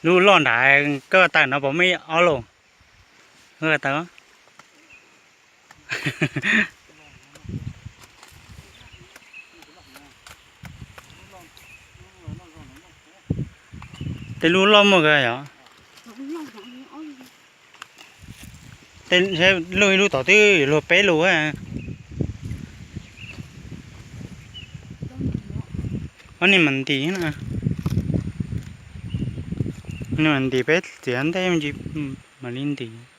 Lub loj nrad koj taws no puas muaj ob lub? Koj taws. Tej lub loj muaj kawg yom. Luaj ib lub tom twb luag peb lus. Ob niag mas ntis na. Niag mas ntis peb txiav ntej me ntsis mam li ntis.